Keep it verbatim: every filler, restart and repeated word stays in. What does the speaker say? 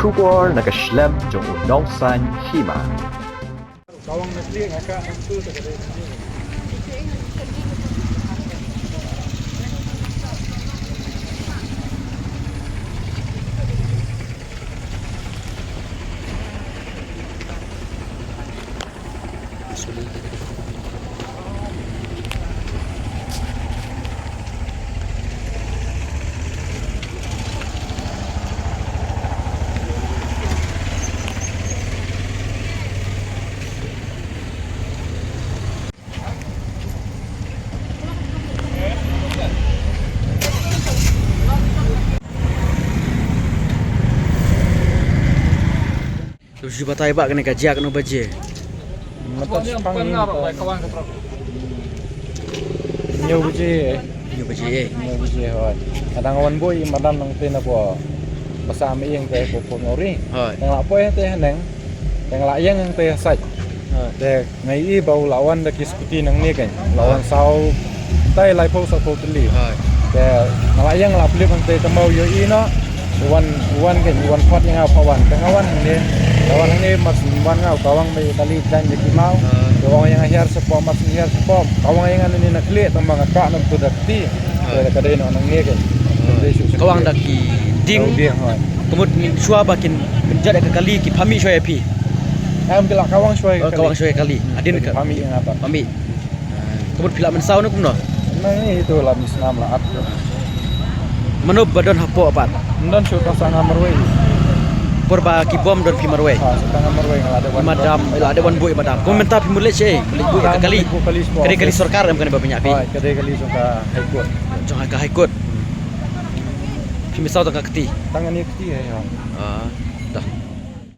Khubor na ka shlem jong u nongsan hima. To shu batai ba kane ka jia katno baje. Mynta shipang ïing. Hynñiew baje. Hynñiew baje, eh. Hynñiew baje, hooid. Nga dang wan buh ïa i madam nangtei na pdeng basa ïing te pdeng pdeng uri. Hooid. Te nga la poi te haneng. Te nga la ïeng te ha sait. Hooid. Te nga ïohi ba u la wan da ki scooty nangne kein. La wan saw tai laiphew sawphew tylli. Hooid. Te nga la ïeng la flip hangtei te ma u ïohi noh. U wan, u wan kein, u wan pat ïa nga, u pat wan. Te nga wan hangne, nga wan hangne, mar shu wan nga, u kawang ba ïa kali jan ïa ki maw. Hooid. Te u wan ïa nga hiar shapoh, mar shu hiar shapoh. Kawang ïa nga nangne na khlieh, tang ba nga kah na bynta da kti. Hooid. Te ka dei noh nangne kein. Hooid. Te dei shu kawang da ki dieng. Da u dieng, hooid. Ka mut shuwa ba kin pynjot ïa ka kali ki phah mih shuwa ïa phi. Em, ki la kawang shuwa ïa ka kali. Oh, kawang shuwa ïa ka kali. Hmm. Hadien ka phah mih ïa nga pat. Phah mih. Ka mut phi la mynsaw ne kumno? Nang ito la mynsnam la at. Mano ba don hapoh pat? Don shu tang sa nga marwei. Por ba ki bom don phi marwei? Ha, shu tang nga marwei, nga la dep wan. Madam, la dep wan buh ïa madam. Kumta phi mut leit shaei? Leit buh ïa ka kali. Ka dei kali sorkar em kane ba phi ñiah phi? Hooid, ka dei kali jong ka High Court. Jong ka High Court. Phi mynsaw tang ka kti? Tang kane kti, hooid. Ah.